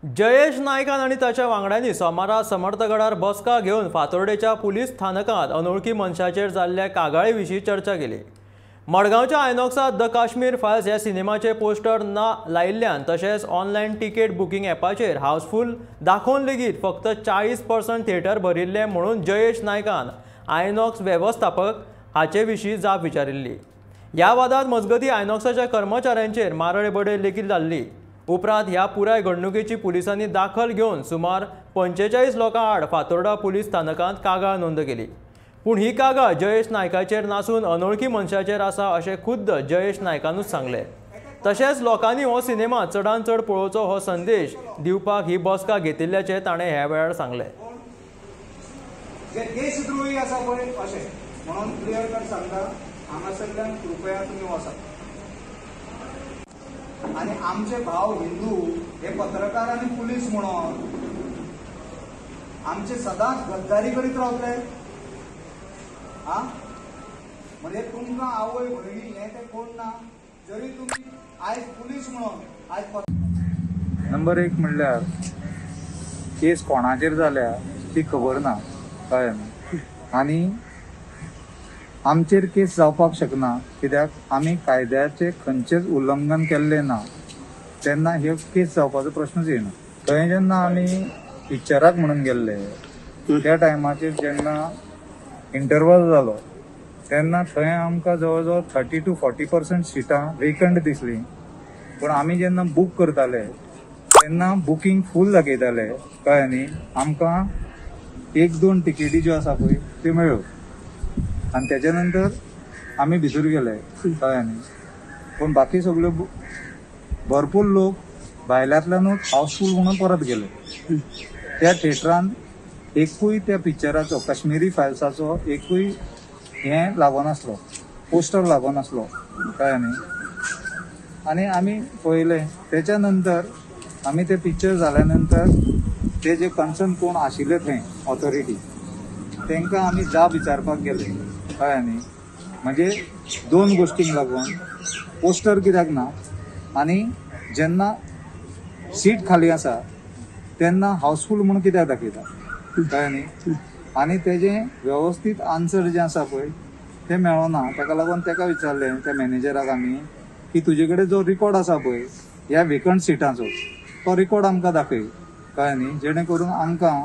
जयेश नायकान आनी ताच्या वांगड्यांनी सोमारा समर्थगडार बसका घेवन फातोर्डेच्या पुलीस स्थानकांत अनोळखी मनशाचेर जाल्ल्या कागाळी विशीं चर्चा केली. मडगांवच्या आयनॉक्सांत the Kashmir files ह्या सिनेमाचे पोस्टर ना लायिल्ल्यान तशेंच ऑनलायन तिकेट बुकींग ॲपाचेर हावसफूल दाखोवन लेगीत फक्त 40% थिएटर भरिल्लें म्हणून जयेश नायकान आयनॉक्स वेवस्थापक हाचे विशीं जाप विचारिल्ली. ह्या वादांत मजगतीं आयनॉक्साच्या कर्मचाऱ्यांचेर मारळ बडय लेगीत जाल्ली. उपरांत ह्या पुराय घडणुकेची पुलिसांनी दाखल घेवन सुमार 45 लोकां आड फातोर्डा पुलीस स्थानकांत कागाळ नोंद केली. पूण ही कागाळ जयेश नायकाचेर नासून अनोळखी मनशाचेर आसा अशें खुद्द जयेश नायकानूच सांगलें. तशेंच लोकांनी हो सिनेमा चडान चड पळोवचो हो संदेश दिवपाक ही बसका घेतिल्ल्याचें ताणें ह्या वेळार सांगलें. जे देशद्रोही आसा पळय अशें म्हणून क्लियर कट सांगता, हांगासरल्यान कृपया तुमी वचात. आनी आमचे भाव हिंदू हे पत्रकार आनी पुलीस म्हणून आमचे सदांच गद्दारी करीत रावतले. आ म्हणजे तुमकां आवय भयणी हें तें कोण ना, जरी तुमी आयज पुलीस म्हणून आयज नंबर एक म्हणल्यार केस कोणाचेर जाल्या ती खबर ना, कळ्ळें न्हू. आनी आमचेर केस जावपाक शकना कित्याक आमी कायद्याचें खंयचेंच उल्लंघन केल्लें ना, तेन्ना हे केस जावपाचो प्रश्नच येना. थंय जेन्ना आमी पिक्चराक म्हणून गेल्ले त्या टायमाचेर जेन्ना इंटरवल जालो तेन्ना थंय आमकां जवळ जवळ 30 to 40% सिटां वेकंट दिसलीं. पूण आमी जेन्ना बूक करताले तेन्ना बुकींग फूल दाखयताले, कळ्ळें न्ही. आमकां 1-2 तिकेटी ज्यो आसा पळय त्यो मेळ्ळ्यो आनी तेच्या नंतर आमी भितर गेले, कळ्ळें न्ही. पूण बाकी सगल्यो भरपूर लोक भायल्यांतल्यानूच हावसफूल म्हणून परत गेले. त्या थिएटरान एकूय त्या पिक्चराचो काश्मीरी फायल्साचो एकूय हें लागनासलो, पोस्टर लागनासलो, कळ्ळें न्ही. आनी आमी पळयलें तेच्या नंतर आमी ते पिक्चर जाल्या नंतर ते जे कन्सर्न कोण आशिल्ले थंय ऑथॉरिटी तांकां आमी जाप विचारपाक गेले, कळ्ळें न्ही. म्हणजे 2 गोश्टींक लागून पोस्टर कित्याक ना आनी जेन्ना सीट खाली आसा तेन्ना हावसफूल म्हणून कित्याक दाखयता, कळ्ळें न्ही. आनी तेजें वेवस्थीत आन्सर जें आसा पळय तें मेळना. ताका लागून ताका विचारलें त्या मॅनेजराक आमी की तुजे कडेन जो रिकॉर्ड आसा पळय ह्या वेकंट सिटांचो तो रिकॉर्ड आमकां दाखय, कळ्ळें न्ही, जेणे करून आमकां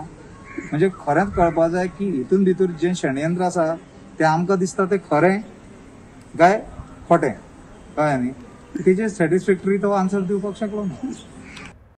म्हणजे खरेंच कळपा जाय की हितून भितर जें षडयंत्र आसा तें आमकां दिसता तें खरें काय खोटें, कळ्ळें न्ही. तेजेर सॅटिस्फॅक्टरी तो आन्सर दिवपाक शकलो ना.